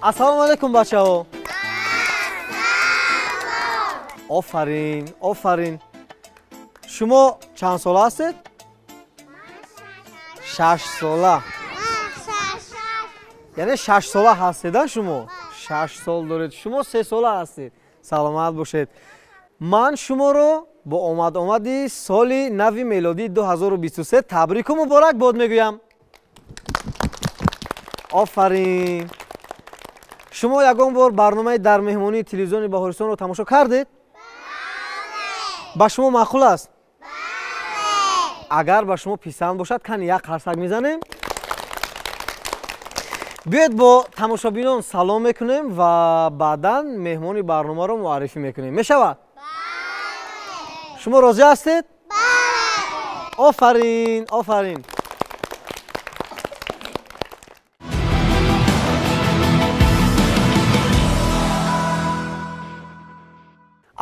Ассалому алайкум, бачаҳо. Офарин, офарин. Шумо чанд сола ҳастед? 6 сола. Яъне 6 сола ҳастед, а шумо? 6 сол доред. Шумо 3 сола ҳастед. Саломат бошед. Ман шуморо бо омад-омади соли нави мелодии 2023 табрику муборак бод мегӯям. Офарин. Шумо ягон бор барномаи дар меҳмонии телевизиони Баҳористонро тамошо кардед? Ба шумо маъқул аст? Агар ба шумо писанд бошад, кани як қарсак мезанем. Биёед бо тамошобинон салом мекунем ва баъдан меҳмони барномаро муаррифӣ мекунем. Мешавад? Шумо розӣ ҳастед? Офарин, офарин.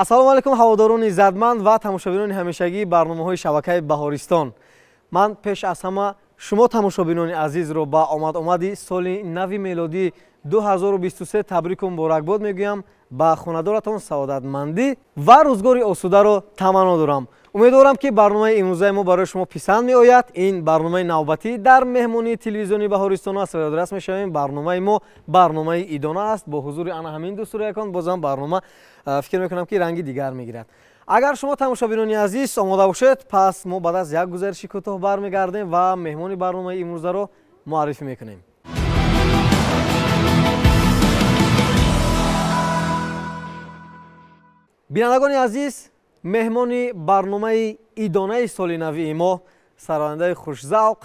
Ассалому алайкум, ҳаводорони иззатманд ва тамошобинони ҳамешагии барномаҳои шабакаи Баҳористон. Ман пеш аз ҳама шумо тамошобинони азизро ба омад-омади соли нави мелодии 2023 табрику муборакбод мегӯям. Ба хонадоратон саодатмандӣ ва рӯзгори осударо таманно дорам. Умедворам, ки барномаи имрӯзаи мо барои шумо писанд меояд. Ин барномаи навбатӣ дар меҳмонии телевизиони Баҳористон аст ва ёдрас мешавем, барномаи мо барномаи идона аст. Бо ҳузури ана ҳамин дӯстурякон бозам барнома фикр мекунам, ки ранги дигар мегирад. Агар шумо тамошобинони азиз омода бошед, пас мо баъд аз як гузариши кӯтоҳ бармегардем ва меҳмони барномаи имрӯзаро муаррифӣ мекунем. Бинандагони азиз, меҳмони барномаи идонаи соли навии мо сарояндаи хушзавқ,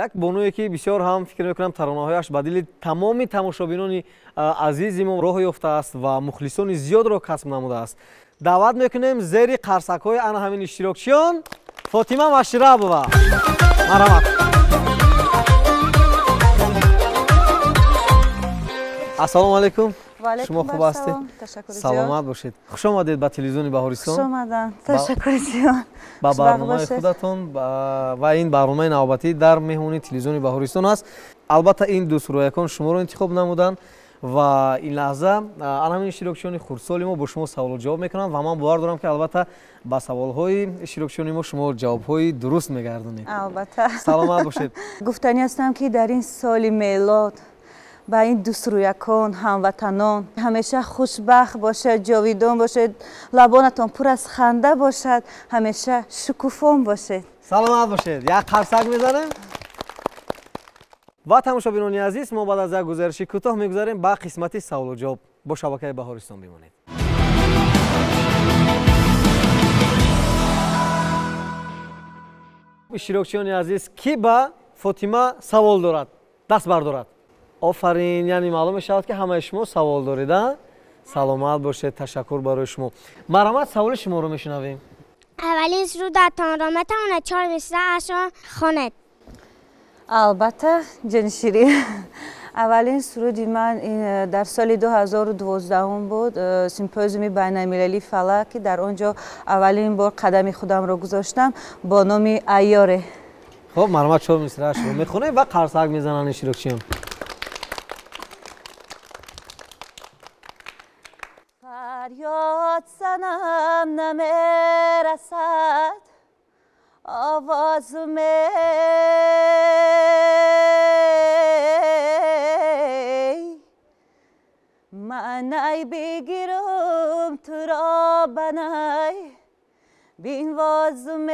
як бонуе, ки бисёр ҳам фикр мекунам таронаҳояш ба дили тамоми тамошобинони азизи мо роҳ ёфтааст ва мухлисони зиёдро касб намудааст. Даъват мекунем зери қарсакҳои ана ҳамин иштирокчиён Фотима Машрабова. Марҳамат. Ассалому алайкум. Шумо хуб ҳастед? Саломат бошед. Хуш омадед ба телевизиони Баҳористон. Хуш омадам. Ташаккури зиёд. Ба барномаи худатон ва ин барномаи навбатӣ дар меҳмонии телевизиони Баҳористон аст. Албатта, ин дӯстроякон шуморо интихоб намуданд ва ин лаҳза ана ҳамин иштирокчиёни хурдсоли мо бо шумо саволу ҷавоб мекунанд ва ман бовар дорам, ки албатта ба саволҳои иштирокчиёни мо шумо ҷавобҳои дуруст мегардонед. Албатта. Саломат бошед. Гуфтанӣ ҳастам, ки дар ин соли мелод ба ин дӯстрӯякон, ҳамватанон ҳамеша хушбахт бошед, ҷовидон бошед, лабонатон пур аз ханда бошад, ҳамеша шукуфон бошед. Саломат бошед. Як қарсак мезанем. Ва тамошобинони азиз, мо баъд аз як гузариши кӯтоҳ мегузарем ба қисмати саволу ҷавоб. Бо шабакаи Баҳористон бимонед. Иштирокчиёни азиз, кӣ ба Фотима савол дорад? Даст бардорад. Офарин, яъне маълум мешавад, ки ҳамаи шумо савол доред, а? Саломат бошед, ташаккур барои шумо. Марҳамат, саволи шуморо мешунавем. Аввалин сурудатонро метавонед 4 мисраашро хонед? Албатта, ҷони ширин. Аввалин суруди ман ин дар соли 2012 буд, симпозиуми байналмилалии фалак, ки дар он ҷо аввалин бор қадами худамро гузоштам бо номи Айёре. Хуб, марҳамат, 4 мисраашро мехонем ва қарсак мезананд иштирокчиён. Фарёд занам намерасад овозу ман, най бигирам туро ба най бинвозум,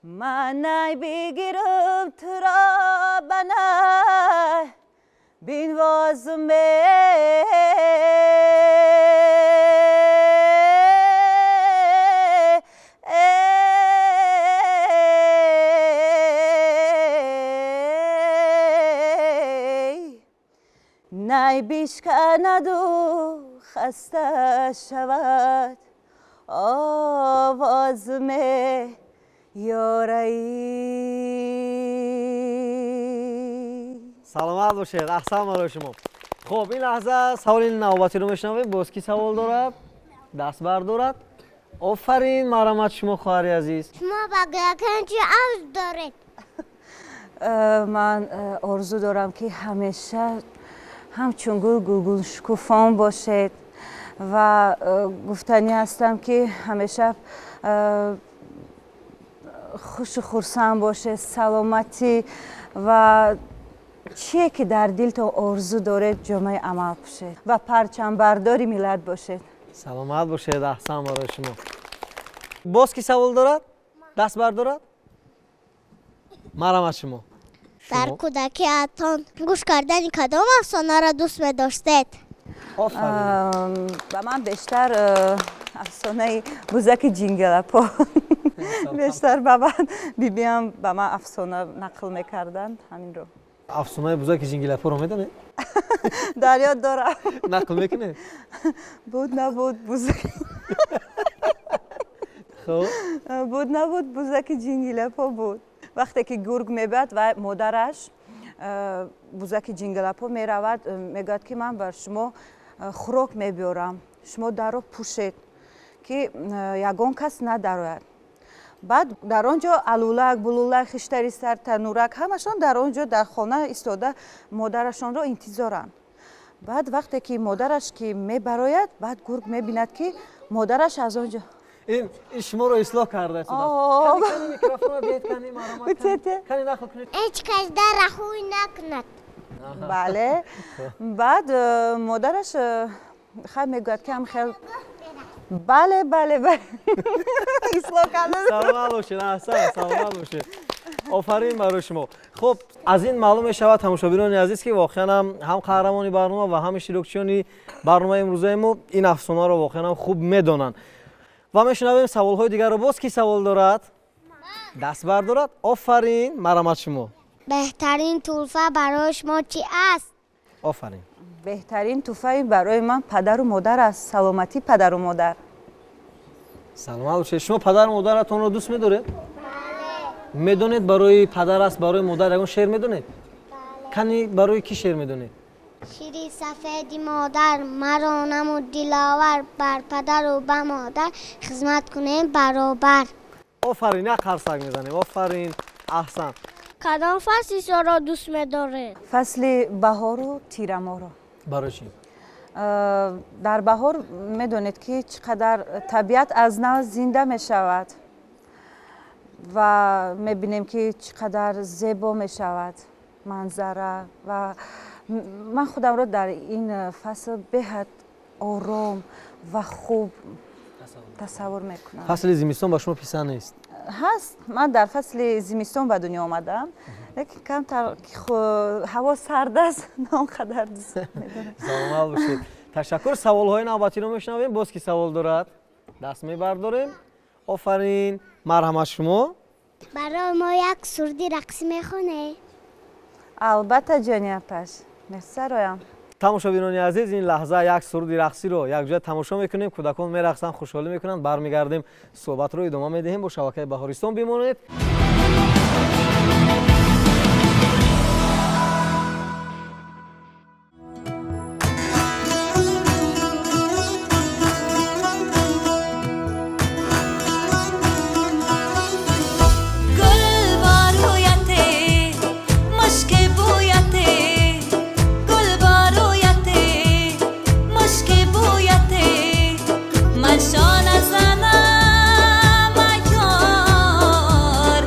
ман най бигирам туро ба най бинвозум. Най бишканаду хаста шавад овозуме ёраӣ. Саломат бошед, аҳсан барои шумо. Хуб, ин лаҳза саволи навбатиро мешунавем. Боз кӣ савол дорад? Даст бардорад. Офарин, марҳамат шумо хоҳари азиз. Шумо ба кӯдакон чӣ орзу доред? Ман орзу дорам, ки ҳамеша ҳамчун гул гулгун шукуфон бошед ва гуфтанӣ ҳастам, ки ҳамеша хушу хурсанд бошед, саломатӣ ва чие ки дар дилтон орзу доред, ҷомаи амал пӯшед ва парчамбардори миллат бошед. Саломат бошед, аҳсан барои шумо. Боз ки савол дорад? Даст бардорад? Марҳамат шумо. Дар кӯдакиатон гӯш кардани кадом афсонаро дӯст медоштед? Ба ман бештар афсонаи бузаки ҷингалапо. Бештар ба ман бибиам ба ман афсона нақл мекарданд, ҳаминро. Афсонаи бузаки ҷингилапоро медонед? Дар ёд дорам. Нақл мекунед? Буд набуд бузак. Хуб. Буд набуд бузаки ҷингилапо буд. Вақте ки гург мебиёд ва модараш бузаки ҷингалапо меравад, мегӯяд, ки ман бар шумо хӯрок мебиёрам, шумо дарро пӯшед, ки ягон кас надарояд. Баъд дар он ҷо алулак, булулак, хиштари сар, танурак ҳамашон дар он ҷо дар хона истода модарашонро интизоранд. Баъд вақте ки модараш ки мебарояд, баъд гург мебинад, ки модараш аз он ҷо Ин шуморо ислоҳ кардааст. Микрофонро диҳед, кани марҳамат. Кани нақл кунед. Ҳеҷ кас дарра ҳуй накунад. Бале. Баъд модараш хай мегӯяд, ки ҳам хел. Бале, бале, бале. Ислоҳ карда. Саломат бошед, аҳсан, саломат бошед. Офарин барои шумо. Хуб, аз ин маълум мешавад, тамошобинони азиз, ки воқеан ҳам қаҳрамони барнома ва ҳам иштирокчиёни барномаи имрӯзаи мо ин афсонаро воқеан ҳам хуб медонанд. Ва мешунавем саволҳои дигарро. Боз ки савол дорад? Даст бардорад. Офарин, марҳамат шумо. Беҳтарин тӯҳфа барои шумо чӣ аст? Офарин. Беҳтарин тӯҳфаи барои ман падару модар аст, саломатӣ падару модар. Саломат бошед. Шумо падару модаратонро дӯст медоред? Медонед барои падар аст, барои модар ягон шеър медонед? Кани барои кӣ шеър медонед? Шири сафеди модар маро намуд диловар, бар падару ба модар хизмат кунем баробар. Офарин, як қарсак мезанем. Офарин, аҳсан. Кадом фасли солро дӯст медоред? Фасли баҳору тирамоҳро. Барои чӣ? Дар баҳор медонед, ки чӣ қадар табиат аз нав зинда мешавад ва мебинем, ки чӣ қадар зебо мешавад манзара, ва ман худамро дар ин фасл беҳад ором ва хуб тасаввур мекунам. Фасли зимистон ба шумо писанд нест? Ҳаст, ман дар фасли зимистон ба дунё омадам, лекин камтар ҳаво сард аст, на он қадар дӯст медорам. Саломат бошед, ташаккур. Саволҳои навбатиро мешунавем. Боз ки савол дорад? Даст мебардорем. Офарин, марҳамат шумо. Барои мо як суруди рақсӣ мехонед? Албатта, ҷони апаш, месароям. Тамошобинони азиз, ин лаҳза як суруди рақсиро якҷоя тамошо мекунем. Кӯдакон мерақсанд, хушҳолӣ мекунанд. Бармегардем, суҳбатро идома медиҳем. Бо шабакаи Баҳористон бимонед. Шона занам, ёр.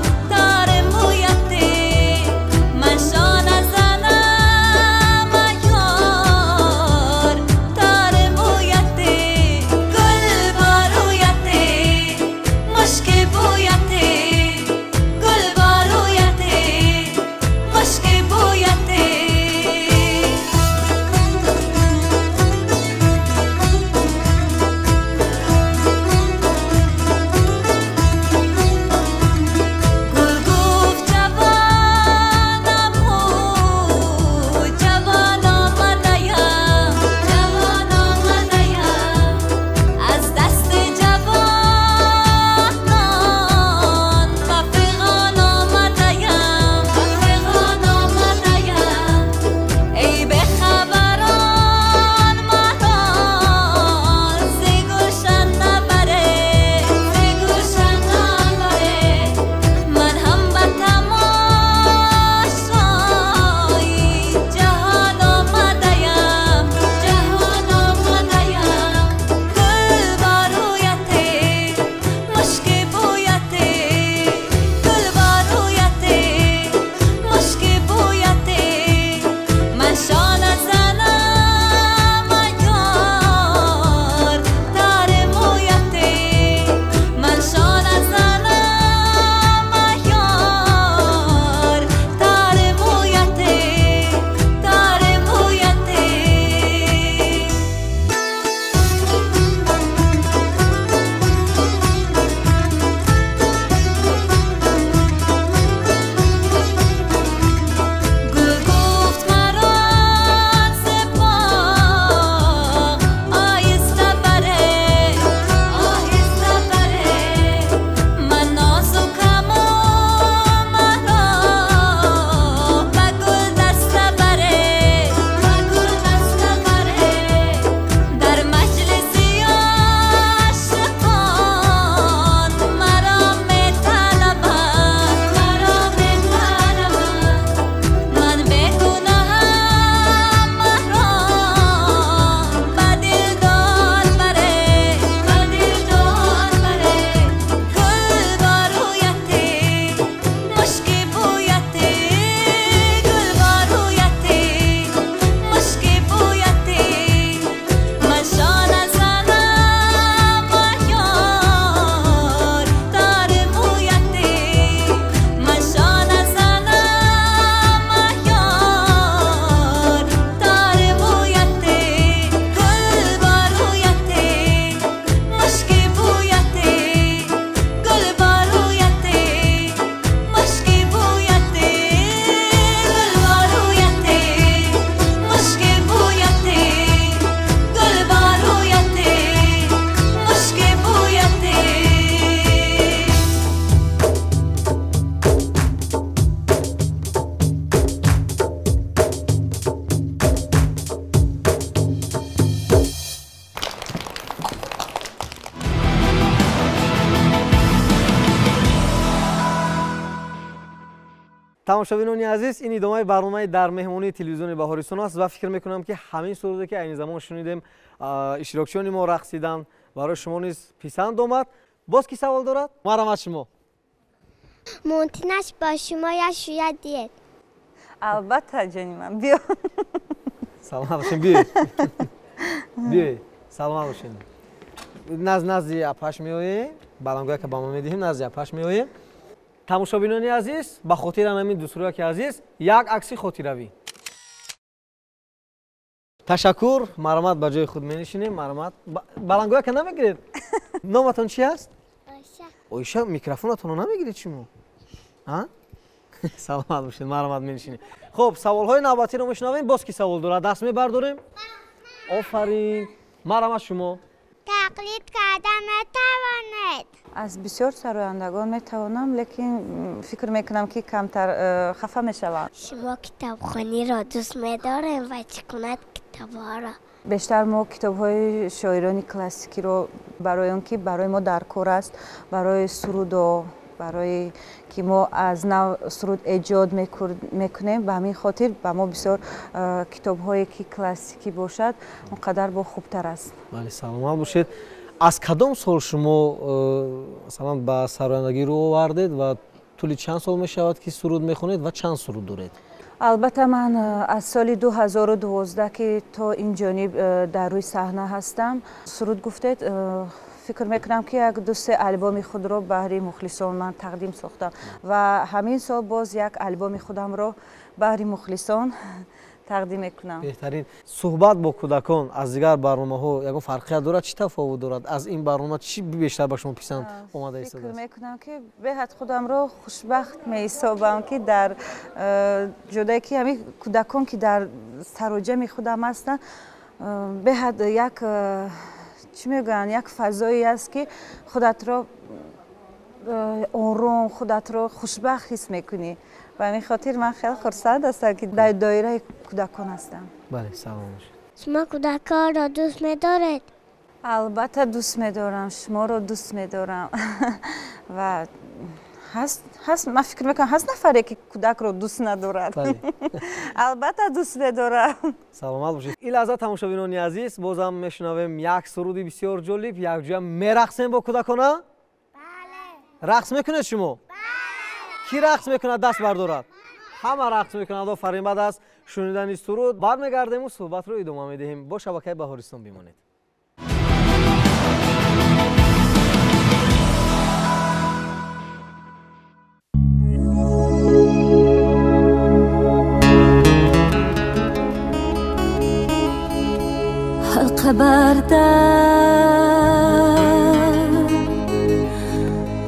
Тамошобинони азиз, ин идомаи барномаи дар меҳмонии телевизиони Баҳористон аст ва фикр мекунам, ки ҳамин суруде, ки айни замон шунидем, иштирокчиёни мо рақсиданд, барои шумо низ писанд омад. Боз ки савол дорад? Марҳамат шумо. Мумкин аст бо шумо як шӯя диҳед? Албатта, ҷони ман, биё. Саломат бошед, биёед. Биёед, саломат бошед. Назди апаш меоем, балангоя ка ба мо медиҳем, назди апаш меоем. Тамошобинони азиз, ба хотири ҳамин дӯстрояки азиз як акси хотиравӣ. Ташаккур, марҳамат, ба ҷои худ менишинем. Марҳамат, балангояка намегиред? Номатон чи аст? Оиша. Оиша, микрофонатонро намегиред шумо? Саломат бошед, марҳамат, менишинем. Хуб, саволҳои навбатиро мешунавем. Боз ки савол дорад, даст мебардорем. Офарин, марҳамат шумо. Тақлид карда метавонед? Аз бисёр сарояндагон метавонам, лекин фикр мекунам, ки камтар хафа мешавам. Шумо китобхониро дӯст медорем ва чӣ кунад китобҳоро? Бештар мо китобҳои шоирони классикиро, барои он ки барои мо даркор аст, барои сурудо, барои ки мо аз нав суруд эҷод мекунем, ба ҳамин хотир ба мо бисёр китобҳое ки классикӣ бошад, он қадар бо хубтар аст. Бале, саломат бошед. Аз кадом сол шумо масалан ба сарояндагӣ рӯ овардед ва тӯли чанд сол мешавад, ки суруд мехонед ва чанд суруд доред? Албатта, ман аз соли 2012 ки то ин ҷониб дар рӯи саҳна ҳастам, суруд гуфтед, фикр мекунам, ки як ду-се албоми худро баҳри мухлисон ман тақдим сохтам ва ҳамин сол боз як албоми худамро баҳри мухлисон тақдим мекунам. Беҳтарин. Суҳбат бо кӯдакон аз дигар барномаҳо ягон фарқият дорад? Чӣ тафовут дорад? Аз ин барнома чӣ бештар ба шумо писанд омада Фикр истодааст? мекунам, ки беҳад худамро хушбахт меҳисобам, ки дар ҷодае ки ҳамин кӯдакон, ки дар сароҷами худам ҳастанд, беҳад як чӣ мегӯянд, як фазое аст, ки худатро ором, худатро хушбахт ҳис мекунӣ. Ба ҳамин хотир ман хеле хурсанд ҳастам, ки дар доираи кӯдакон ҳастам. Бале, салом бошед. Шумо кӯдаконро дӯст медоред? Албатта, дӯст медорам, шуморо дӯст медорам. Ва ҳаст, ман фикр мекунам, ҳаст нафаре, ки кӯдакро дӯст надорад. Албатта, дӯст медорам. Саломат бошед. Ин лаҳза, тамошобинони азиз, бозам мешунавем як суруди бисёр ҷолиб, якҷоя мерақсем бо кӯдакона. Рақс мекунед шумо? Кӣ рақс мекунад, даст бардорад? Ҳама рақс мекунанд. Офарин. Баъд аз шунидани суруд бармегардему суҳбатро идома медиҳем. Бо шабакаи Баҳористон бимонед. Ҳалқа бар дар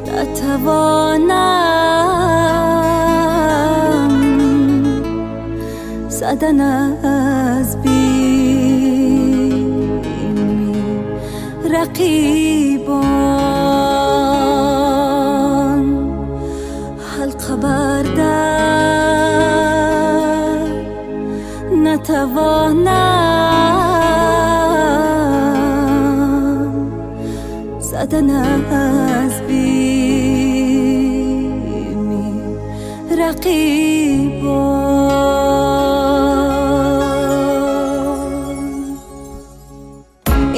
натавонам задан аз бими рақибон, ҳалқа бар дар натавонам задан аз бими рақибон.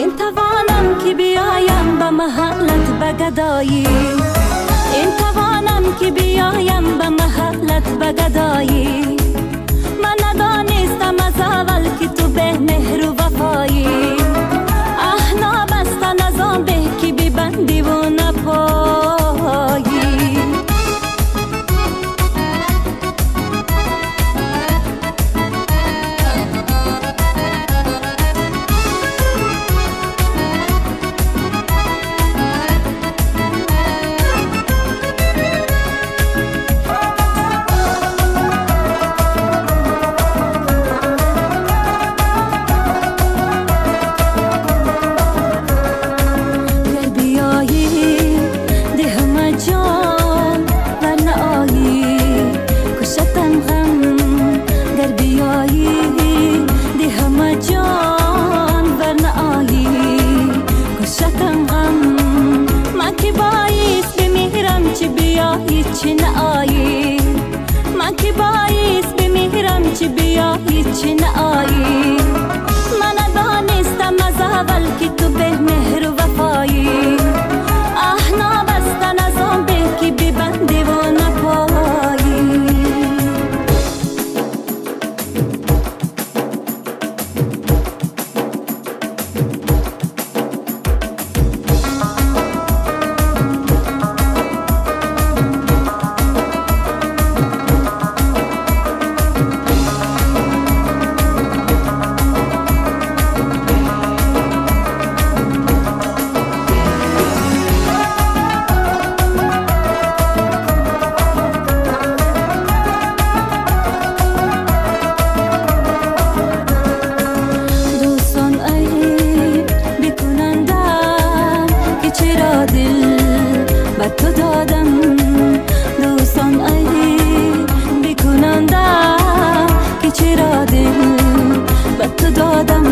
Ин тавонам, ки биёям ба маҳаллат ба гадоӣ, ин тавонам, ки биёям ба маҳаллат ба гадоӣ. Ман надонистам аз аввал, ки ту бемеҳру вафоӣ. Аҳ, нобастан аз он беҳ, ки бибандиву напоӣ. Гар биёӣ, диҳама ҷон, вар наоӣ, кушатам ғам. Гар биёӣ, диҳама ҷон, вар наоӣ, кушатам ғам. Ман ки боис бимирам, чӣ биёӣ, чӣ наоӣ. Ман ки чӣ наоӣ. Ман надонистам аз аввал ки ту бе меҳру вафоӣ. Аҳ, нобастан аз он бе ки бибандӣ ву напоӣ. Дӯстон айб бикунандам ки чаро дил ба ту додам. Дӯстон айб бикунандам ки чаро дил ба ту додам.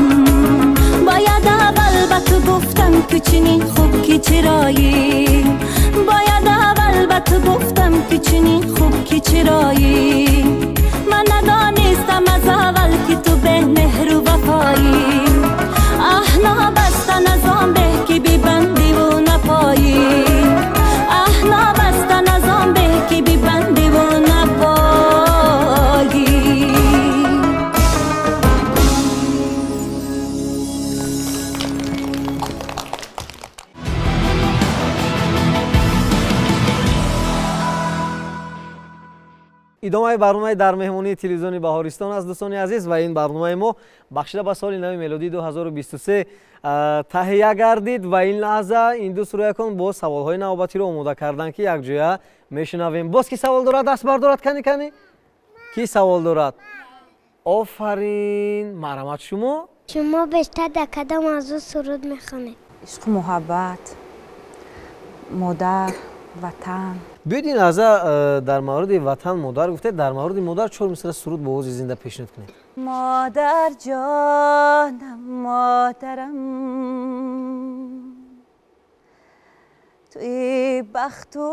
Бояд аввал ба ту гуфтам ки чунин хуб ки чароӣ. Бояд аввал ба ту гуфтам ки чунин хуб ки чароӣ. Ман надонистам аз аввал ки ту бе меҳру вафоӣ. Аҳ, нобастан аз он бе ки бибандӣ ву напоӣ. Аҳ, нобастан аз он бе ки бибандӣ ву напоӣ. Идомаи барномаи дар меҳмонии телевизиони Баҳористон аст, дӯстони азиз, ва ин барномаи мо бахшида ба соли нави мелодии 2023 таҳия гардид ва ин лаҳза ин ду сураякон бо саволҳои навбатиро омода карданд, ки якҷоя мешунавем. Боз ки савол дорад, даст бардорад. Кани, кани, ки савол дорад? Офарин, марҳамат шумо. Шумо бештар дар кадом мавзӯъ суруд мехонед? Ишқу муҳаббат, модар, ватан. Биёед ин лаҳза дар мавриди ватан, модар гуфтед, дар мавриди модар чор мисра суруд бо овози зинда пешниҳод кунед. Модар ҷонам, модарам, туи бахту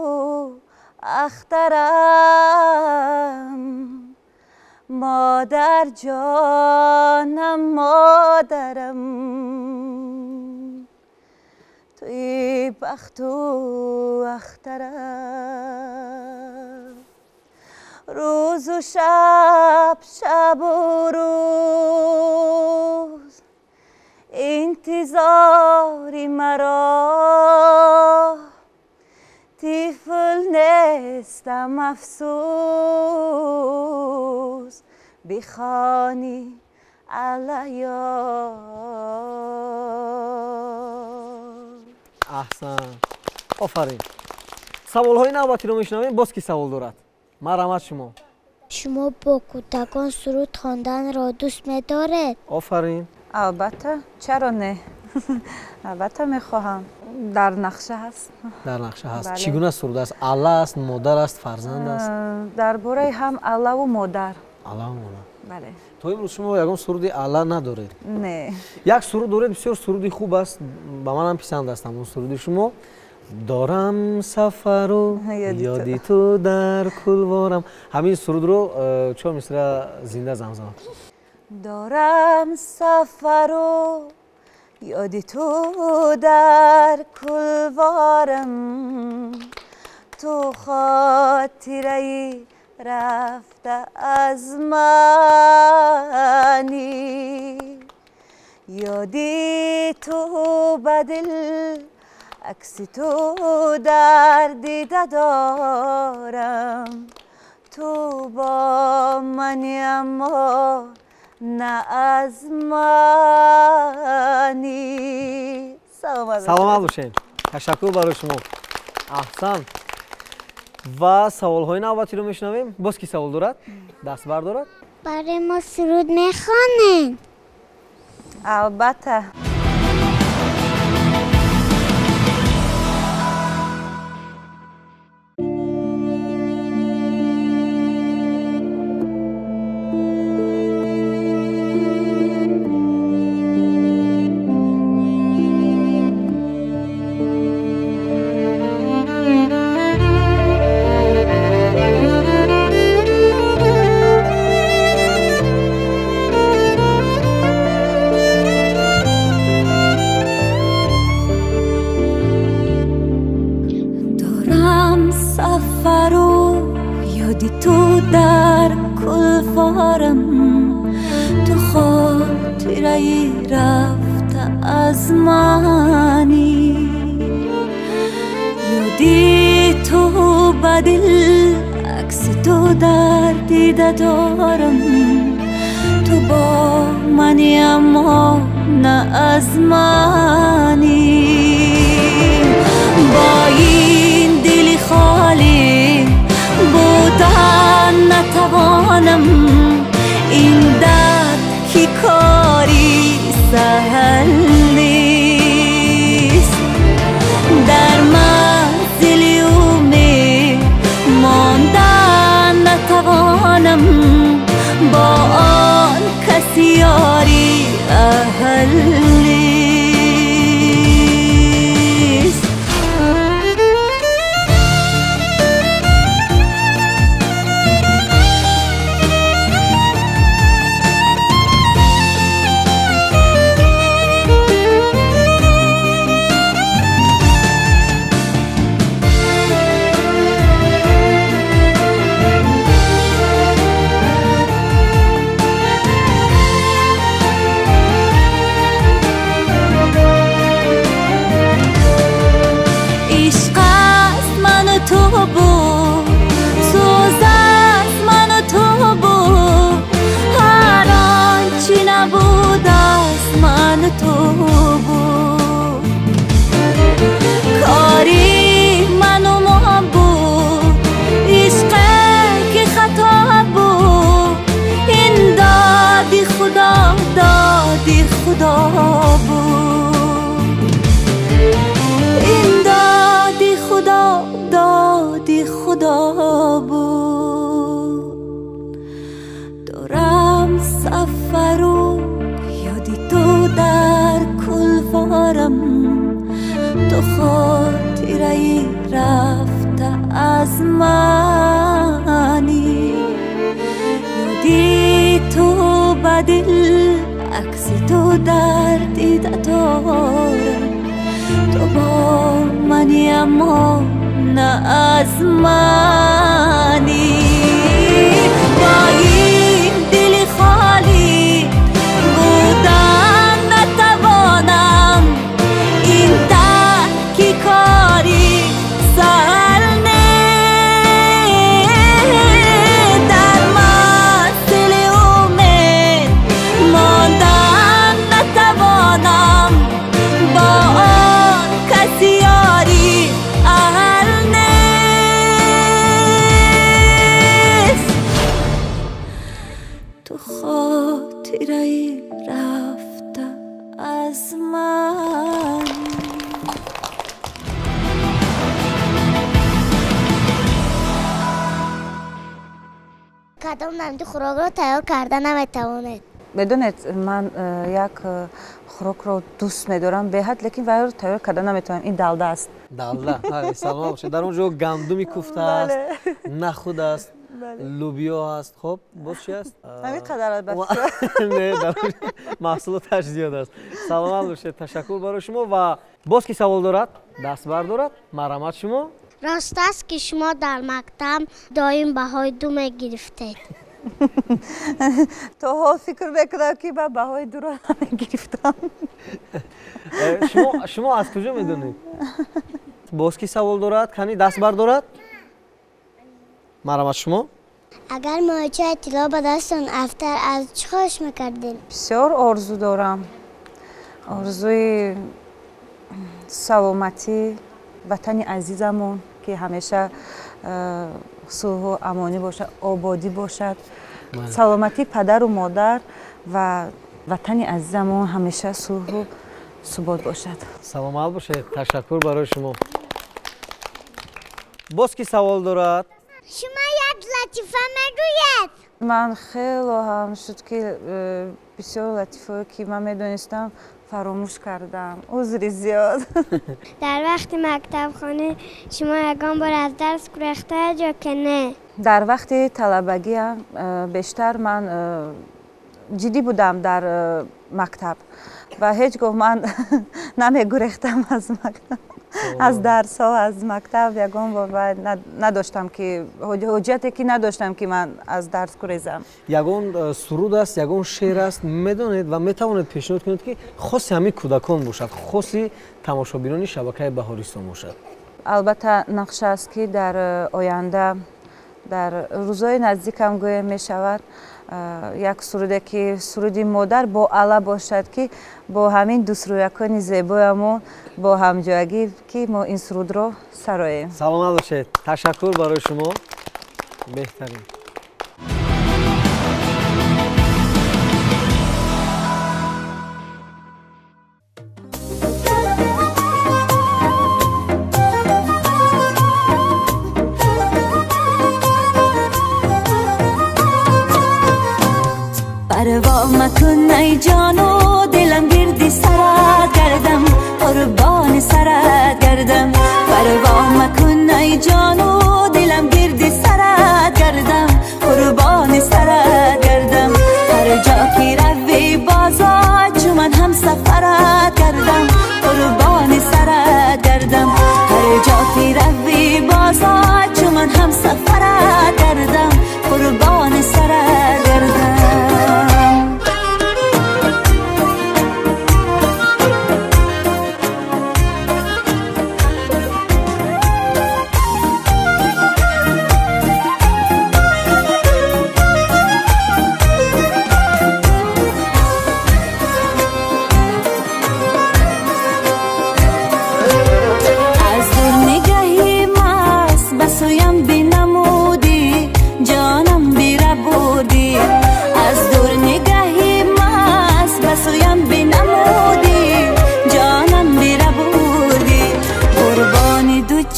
ахтарам. Модар ҷонам, модарам, туи бахту ахтарам. Рӯзу шаб, шабу рӯз интизори маро. Тифл нестам, афсӯс, бихонӣ аллаё. Аҳсан, офарин. Саволҳои навбатиро мешунавем. Боз ки савол дорад? Марҳамат шумо. Шумо бо кӯдакон суруд хонданро дӯст медоред? Офарин. Албатта, чаро не? Албатта мехоҳам. Дар нақша ҳаст. Дар нақша ҳаст. Бале. Чӣ гуна суруд аст? Алла аст, модар аст, фарзанд аст? Дар бораи ҳам аллаву модар. Аллаву модар. Бале. То имрӯз шумо ягон суруди алла надоред? Не. Як суруд доред, бисёр суруди хуб аст, ба манам писанд аст ҳамон суруди шумо. Дорам сафару ёди ту. Ёди ту дар кулворам. Ҳамин сурудро чор мисра зинда замзама. Дорам сафару ёди ту дар кулворам. Ту хотираи рафта аз мани. Ёди ту ба дил акси ту дар дида дорам. Ту бо мани, аммо на аз мани. Саломат бошед. Саломат бошед. Ташаккур барои шумо. Аҳсан. Ва саволҳои навбатиро мешунавем. Боз ки савол дорад? Даст бардорад. Барои мо суруд мехонед? Албатта. сафару ёди ту дар кулфорам, ту хотираи рафта аз манӣ. Ёди ту ба дил акси ту дар дида дорам, ту бо манӣ аммо на аз манӣ. Бо ин дили холӣ будан натавонам, ин дард ки кори саҳл нест. Дар манзили умед мондан натавонам, бо он каси ёри аҳл нест. Кадом намуди хӯрокро тайёр карда наметавонед? Медонед, ман як хӯрокро дӯст медорам беҳад, лекин вайро тайёр карда наметавонам. Ин далда аст. Далда, бале, саломат бошед. Дар он ҷо гандуми куфта аст, нахуд аст, лӯбиё аст. Хоб, боз чи аст? Ҳамин қадар албатта. Не, маҳсулоташ зиёд аст. Саломат бошед, ташаккур барои шумо. Ва боз ки савол дорад, даст бардорад. Марҳамат шумо. Рост аст ки шумо дар мактаб доим баҳои ду мегирифтед? То ҳол фикр мекунам ки ман баҳои дуро намегирифтам. Шумо аз куҷо медонед? Боз ки савол дорад, кани даст бардорад? Марҳамат шумо. Агар моҳичаи тилло ба дастон афтад, аз чӣ хоҳиш мекардед? Бисёр орзу дорам. Орзуи саломатӣ, ватани азизамон ки ҳамеша сулҳу амонӣ бошад, ободӣ бошад, саломатии падару модар ва ватани азизамон ҳамеша сулҳу субот бошад. Саломат бошед, ташаккур барои шумо. Боз ки савол дорад? Шумо як латифа мегӯед? Ман хело ҳам шуд ки бисёр латифое ки ман медонистам фаромӯш кардам. Узри зиёд. Дар вақти мактабхонӣ шумо ягон бор аз дарс гурехтаед ё ки не? Дар вақти талабагиам бештар ман ҷиддӣ будам дар мактаб ва ҳеҷ гоҳ ман намегурехтам аз мактаб. Аз дарсҳо, аз мактаб ягон бор надоштам ки ҳуҷҷате ки надоштам ки ман аз дарс гурезам. Ягон суруд аст, ягон шеър аст, медонед ва метавонед пешниҳод кунед ки хоси ҳамин кӯдакон бошад, хоси тамошобинони шабакаи Баҳористон бошад? Албатта нақша аст ки дар оянда, дар рӯзҳои наздикам гӯем мешавад, як суруде ки суруди модар бо ала бошад, ки бо ҳамин дӯстрӯякони зебоямон бо ҳамҷоягӣ ки мо ин сурудро сароем. Саломат бошед, ташаккур барои шумо, беҳтарин. پروا مکن ای جانو دلم گردی سرت گردم، قربان سرت گردم. پروا مکن ای جانو دلم گردی سرت گردم، قربان سرت گردم. هر جا که روی بازار چون من هم سفرت گردم، قربان سرت گردم. هر جا که روی بازار چون من هم سفرت گردم، قربان سرت گردم.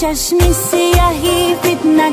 چشمی سیاهی فتنه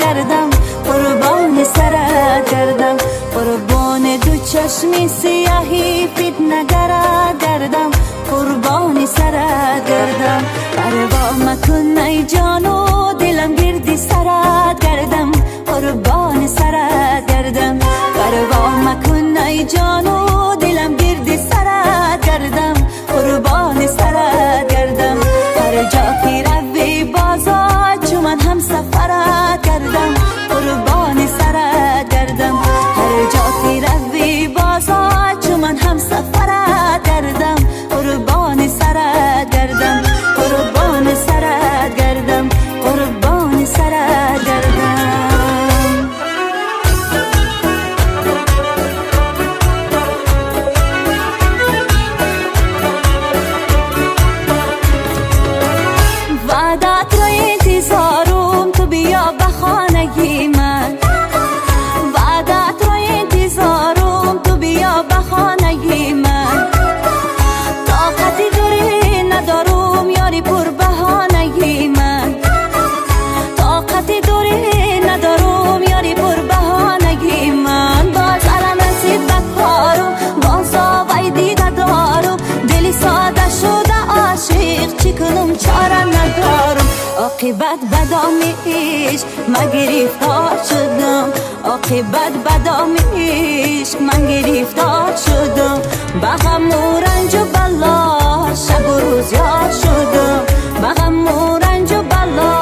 گردم، قربان سرت گردم. قربان دو چشمی سیاهی فتنه گردم، قربان سرت گردم. پروا مکن ای جانو دلم گردی سرت گردم، قربان سرت گردم. پروا مکن ای جانو دلم گردی سرت گردم، قربان سرت گردم. هر جا که روی بازار چون من هم سفرت گردم، قربان سرت گردم. هر جا که روی بازار چون من هم سفرت گردم، قربان سرت گردم. قربان سرت گردم، قربان سرت گردم. عاقبت بدام عشق من گرفتار شدم، عاقبت بدام عشق من گرفتار شدم. به غم و رنج و بلا شب و روز یار شدم، به غم و رنج و بلا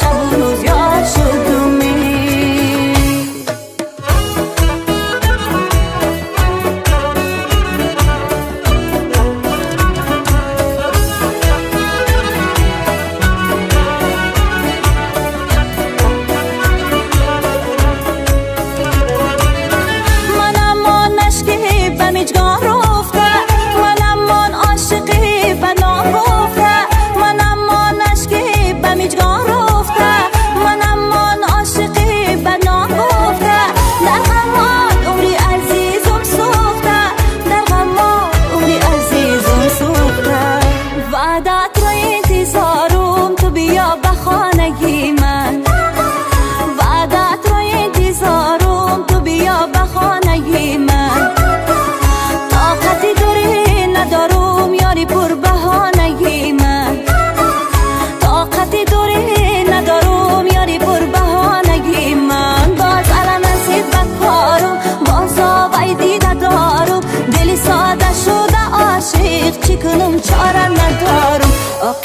شب و روز یار شدم.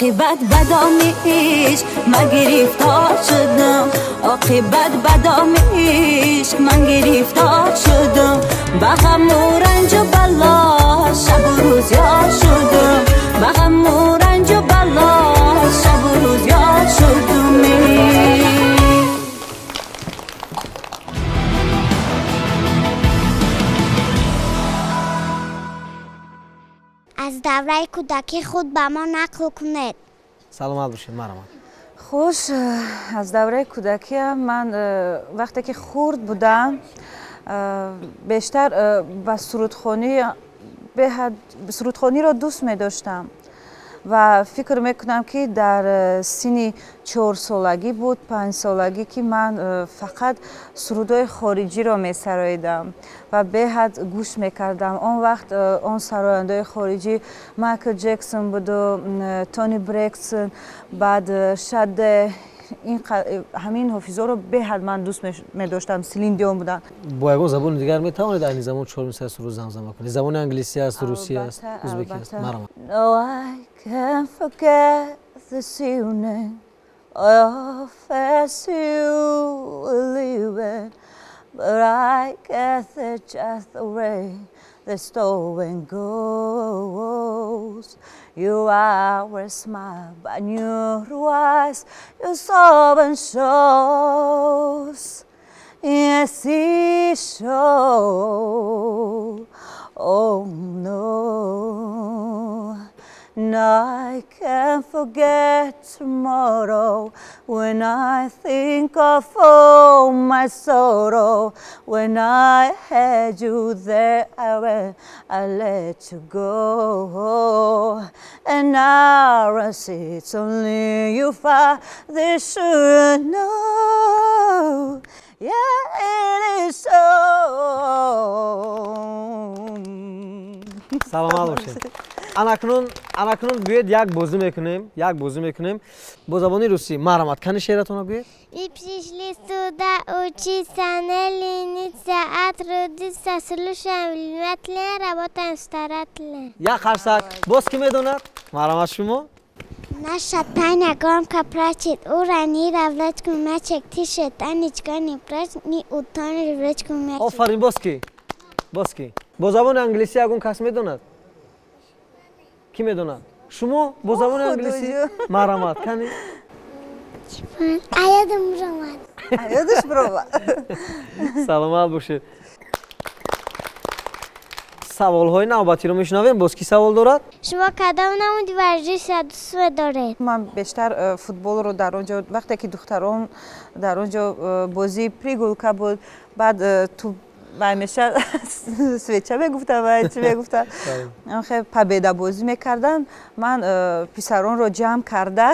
Оқибат ба доми ишқ ман гирифтор шудам, оқибат ба доми ишқ ман гирифтор шудам, ба ғаму ранҷу бало шабу рӯз ёд шудам, ба ғаму ранҷу бало шабу рӯз ёд шудам. Аз давраи кӯдакии худ ба мо нақл кунед. Саломат бошед, марҳамат. Хуш, аз давраи кӯдакиам ман вақте ки хурд будам, бештар ба сурудхонӣ беҳад сурудхониро дӯст медоштам ва фикр мекунам, ки дар синни 4-солагӣ буд, 5-солагӣ, ки ман фақат сурудҳои хориҷиро месароидам ва беҳад гӯш мекардам. Он вақт он сарояндаҳои хориҷӣ Майкл Ҷексон буду Тони Брексон, баъд Шаде, ҳамин ҳофизоро беҳад ман дӯст медоштам, Селин Дион буданд. Бо ягон забони дигар метавонед айни замон чор мисраи суруд замзама кунед? Забони англисӣ аст, русӣ аст, узбекӣ аст? Марҳамат. No, I can't forget this evening. Oh, fast you were leaving, but I guess it's just the way the story goes. You always smile, but your eyes, your sobbing shows. Yes, it shows. Oh no. No, I can't forget tomorrow when I think of all my sorrow. When I had you there, I let you go. And now I see it's only you find this should know. Yeah, it is so. Саломат бошед. Анакнун биёед як бозӣ мекунем, як бозӣ мекунем бо забони русӣ. Марҳамат, кани шеъратонро гӯед. И пришли сюда учиться, не лениться, а трудиться, слушаем внимательно, работаем старательно. Як қарсак. Боз кӣ медонад? Марҳамат, шумо. Наша Таня громко плачет, урони в мячик, тише, Танечка, не плачь, не утонешь в речку мячик. Офарин, боз кӣ? Боз кӣ? Бо забони англисӣ ягон кас медонад? Кӣ медонад? Шумо бо забони англисӣ? Марҳамат, кани. Аёдам биромад. Аёдаш биромад. Саломат бошед. Саволҳои навбатиро мешунавем. Боз кӣ савол дорад? Шумо кадом намуди варзишро дӯст медоред? Ман бештар футболро дар он ҷо, вақте ки духтарон дар он ҷо бозии пригулка буд, баъд туп ҳамеша свеча мегуфтам, чӣ мегуфтам, хе победабозӣ мекардам. Ман писаронро ҷамъ карда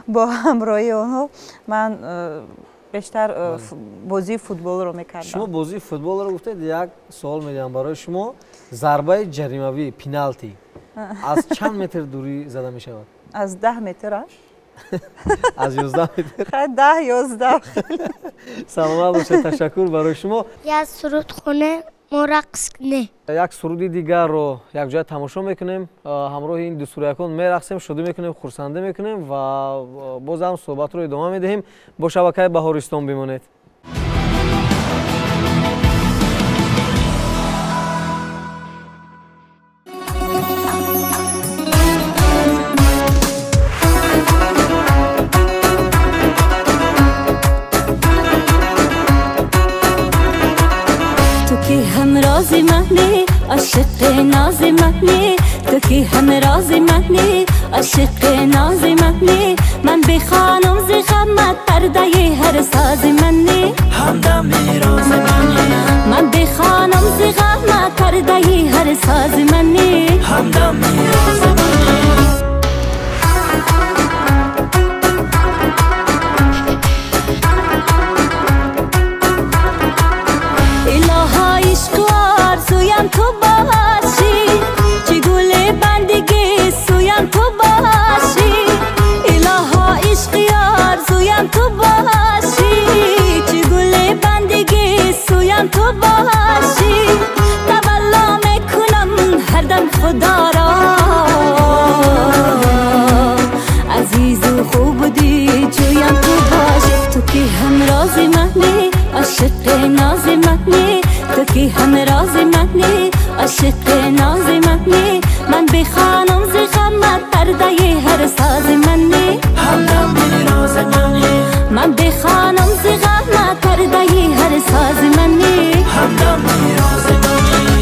бо ҳамроҳии онҳо ман бештар бозии футболро мекардам. Шумо бозии футболро гуфтед, як суол медиҳам барои шумо. Зарбаи ҷаримавӣ, пеналти, аз чанд метр дурӣ зада мешавад? Аз 10 метр. Аз 11 метр. 10, 11. Саломат бошед, ташаккур барои шумо. Як сурудхона мо рақс кунем. Як суруди дигарро якҷоя тамошо мекунем, ҳамроҳи ин дустурякон мерақсем, шодӣ мекунем, хурсандӣ мекунем ва боз ҳам суҳбатро идома медиҳем. Бо шабакаи Баҳористон бимонед. ҳамрози мани, ошиқи нози мани, ту ки ҳамрози мани, ошиқи нози мани, ман бихонам зи ғамат пардаи ҳар сози мани, ҳамдами рози мани, ман бихонам зи ғамат пардаи ҳар сози мани, ҳамдами рози мани. Суям ту бошӣ, чӣ гули бандагӣ суям ту бошӣ, илоҳо ишқи орзуям ту бошӣ, чӣ гули бандагӣ суям ту бошӣ, тавалло мекунам ҳардам Худоро, عاشق ناز منی من بخوانم ز غمت پرده هر ساز منی همدم راز منی من بخوانم ز غمت پرده هر ساز منی همدم راز منی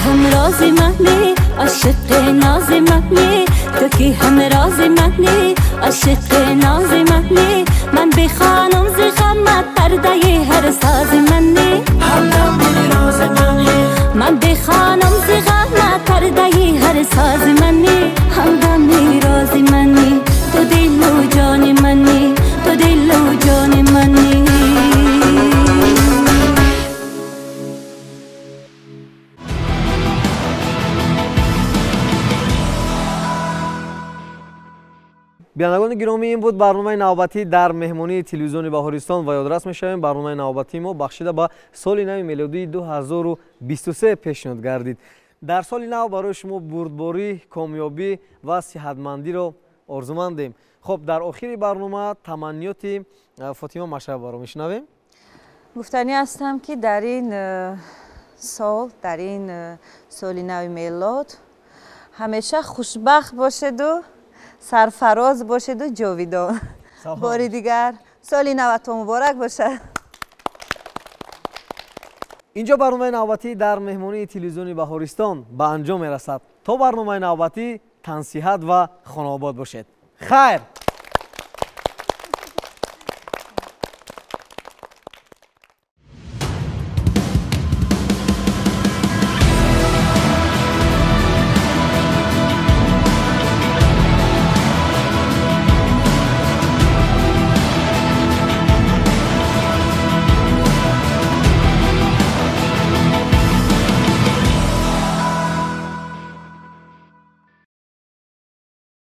همراز منی عاشق ناز منی تو که همراز منی عاشق ناز منی من بخوانم ز غمت پرده هر ساز منی همدم راز منی من بخوانم ز غمت پرده هر ساز منی همدم راز منی تو دل و جان منی تو دل و جان منی. бинандагони гиромӣ, ин буд барномаи навбатӣ дар меҳмонии телевизиони Баҳористон ва ёдрас мешавем. Барномаи навбатии мо бахшида ба соли нави мелодии 2023 пешниҳод гардид. Дар соли нав барои шумо бурдборӣ, комёбӣ ва сиҳатмандиро орзумандем. Хуб, дар охири барнома таманниёти Фотима Машрабоваро мешунавем. Гуфтанӣ ҳастам, ки дар ин сол, дар ин соли нави мелод ҳамеша хушбахт бошеду сарфароз бошеду ҷовидон. Бори дигар соли наватон муборак бошад. Инҷо барномаи навбатӣ дар меҳмонии телевизиони Баҳористон ба анҷом мерасад. То барномаи навбатӣ тансиҳат ва хонаобод бошед. Хайр.